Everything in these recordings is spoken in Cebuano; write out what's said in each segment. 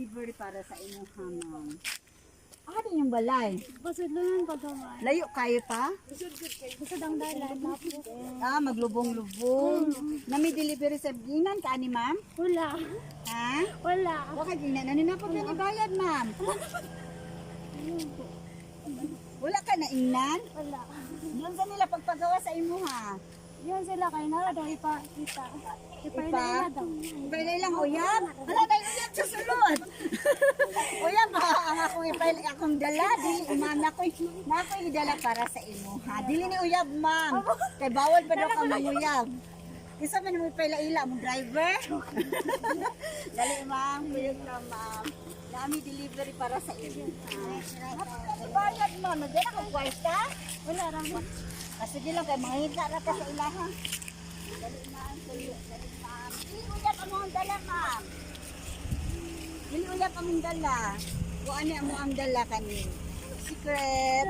Delivery para sa imuha, ma'am. Ah, din yung balay. Pasudlonan pa gamay. Layo kayo pa? Busod ang dalan. Ah, maglubong-lubong. Nami delivery sa ginan ka ni ma'am? Wala. Ha? Wala. Wa ka ginan. Ano na po ni bayad, ma'am? Wala ka na ingnan? Wala. Doon sa nila pagpagawa sa imuha. Yun sila kay nara daw ipakita. Ipa? Ipa daw. Ipailay lang uyab. Wala tayo uyab sa sulod. Uyab ha, ang akong ipailay akong dala. Dili, ma'am, nakoy, nakoy dala para sa imo ha. Dili ni uyab, ma'am. Kay bawal pa daw ka manguyab. Isa man mo ipaila-ila mo driver. Dali, ma'am, kuyog na, ma'am. Nami delivery para sa imo. Ha. Bayad, ma'am, nagdala ko kwarta. Wala ra. Ah, sige lang kay mangita ra ka sa ilaha. Dali, ma'am, kuyog, dali, ma'am. Dili uyab among dala, ma'am. Dili uyab among dala. Wa ani amo ang dala kani. Secret.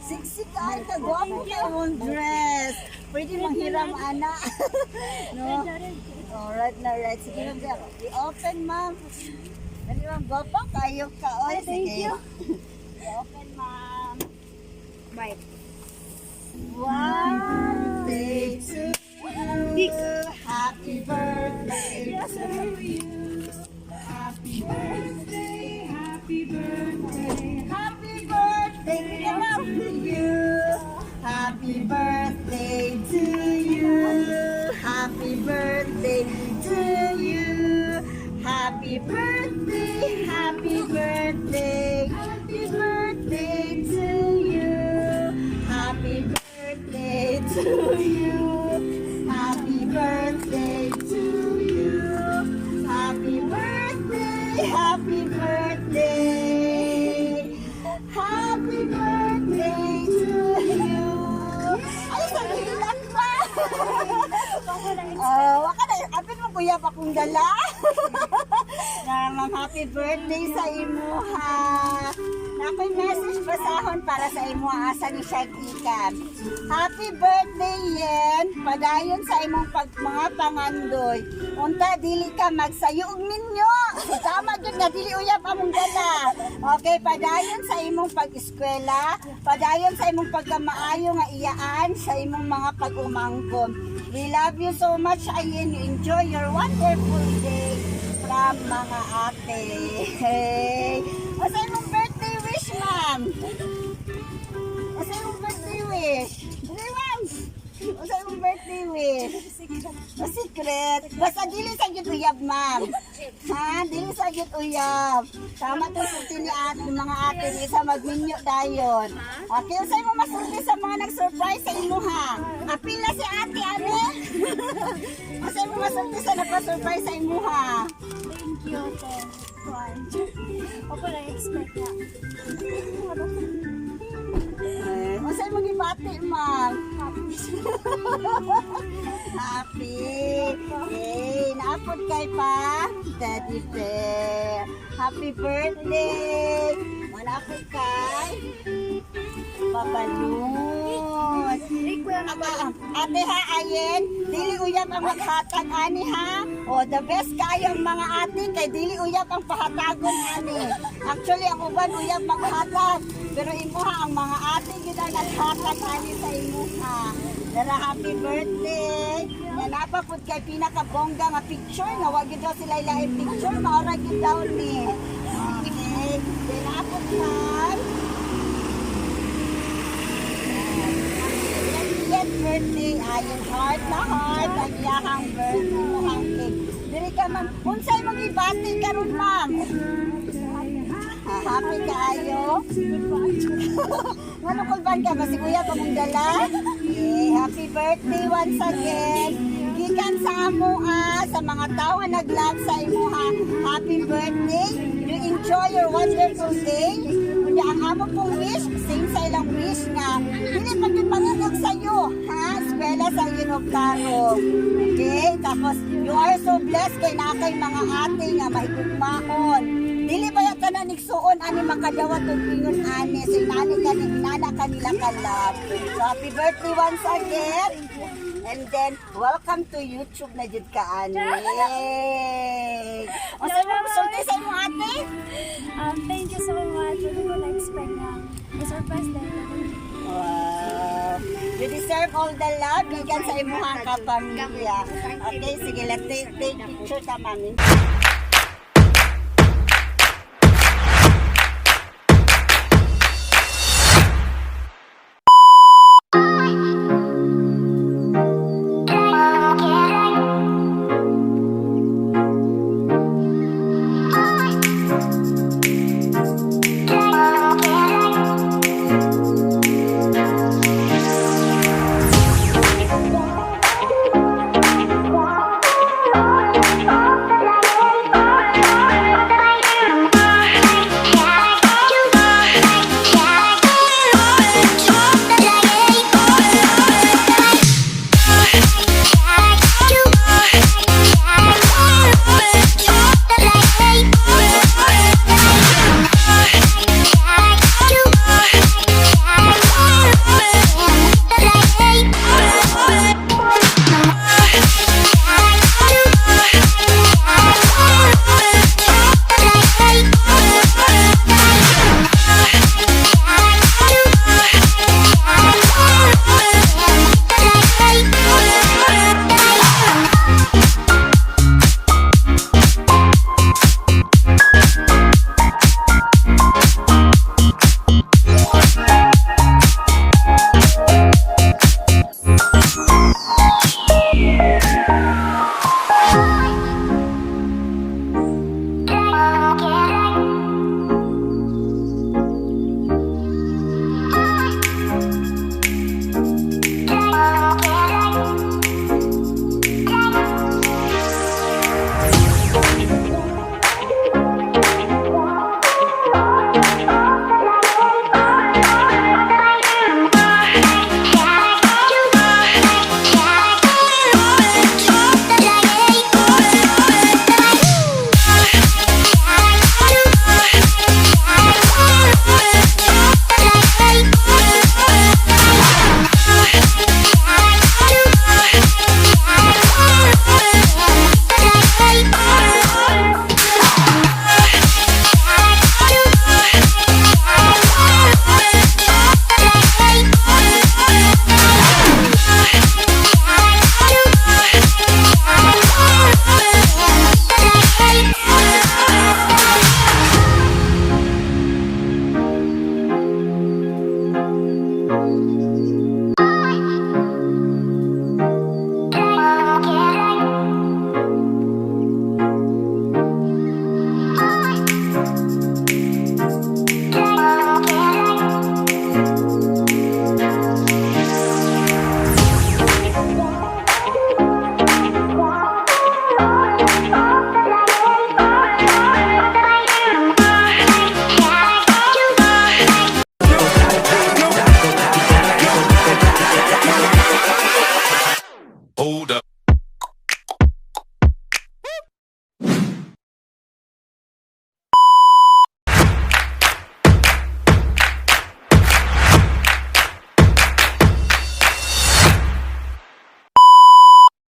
Siksik ay ka gwapo kay imong dress. Pwede manghiram ana. No. Alright na right. Sige ma'am, sige. I-open, ma'am. Dali, ma'am, gwapo kayo ka. Oy, Ay, thank sige. you. I-open, ma'am. Bye. One day to you. Happy birthday to you. Happy birthday, happy birthday, happy birthday to you. Happy birthday to you. Happy birthday to you. Happy birthday, happy birthday, happy birthday to you. Happy birthday to you. Happy birthday to you. Happy birthday, happy birthday. Happy birthday to you. Ay, sabihin pa. Oh, waka na. Apin mo kuya pa kong dala. Na, ma'am, happy birthday sa imo ha. Na ako'y message basahon para sa imo asa ni siya gikan. Happy birthday, Yen. Padayon sa imong pag mga pangandoy. Unta dili ka magsayo og minyo. Tama gyud nga dili uyab among dala. Okay, padayon sa imong pag-eskwela, padayon sa imong pagkamaayo nga iyaan sa imong mga pag-umangkon. We love you so much, Ayen. You enjoy your wonderful day from mga ate. Hey. Asa imong birthday wish, ma'am? Asa imong birthday wish? Dali, ma'am. Asa imong birthday wish? A secret. Basta dili sa gyud uyab, ma'am. Ha? Dili sa gyud uyab. Tama to sulti ni ate, mga ate, isa magminyo dayon. Okay, usay mo masulti sa mga nag-surprise sa imo ha. Apil na si ate, ane. Usay mo masulti sa nagpa-surprise sa imo ha. Thank you po. Juan. Ako na expect na. Eh, usay mo gibati, ma'am. Happy. Yay, naapod kay pa. Teddy bear. Happy birthday. Manapod kay Pabalot. Ate ha, ayen, dili uyab ang maghatag ani ha. O, the best kayo ang mga ate kay dili uyab ang pahatagon ani. Actually, ang uban uyab maghatag. Pero imuha ang mga ate gyud ang naghatag ani sa imuha. Dara, happy birthday. Nga napapud kay pinakabongga nga picture nga wa gyud daw sila ilaing picture, maora gyud daw ni. Okay, then apod ma'am. 20th birthday ayon heart na heart ang iyahang birthday mohang cake. Diri ka, ma'am. Unsay mong ibati karon, ma'am? Ah, happy kaayo. Ngano kulban ka ba si kuya pa mong dala? Yeah, happy birthday once again. Gikan sa amo ah, sa mga tao nga nag-love sa imo ha. Happy birthday. You enjoy your wonderful day. Kunya ang amo pong wish, same sa ilang wish nga dili pa gyud manginog sa iyo, ha? Eskwela sa Ginobtaro. Okay? Tapos you are so blessed kay naa kay mga ate nga maigugmaon. Dili ba yung tanan igsuon ani makadawat og ingon ani sa inani kani inana kanila ka love. So happy birthday once again. And then, welcome to YouTube na jud ka, ani. Unsa mo musulti sa imong ate? Thank you so much. Wala ko na-expect na ma-surprise din. Wow. You deserve all the love gikan sa imong kapamilya. Okay, sige, let's take picture ta, mami.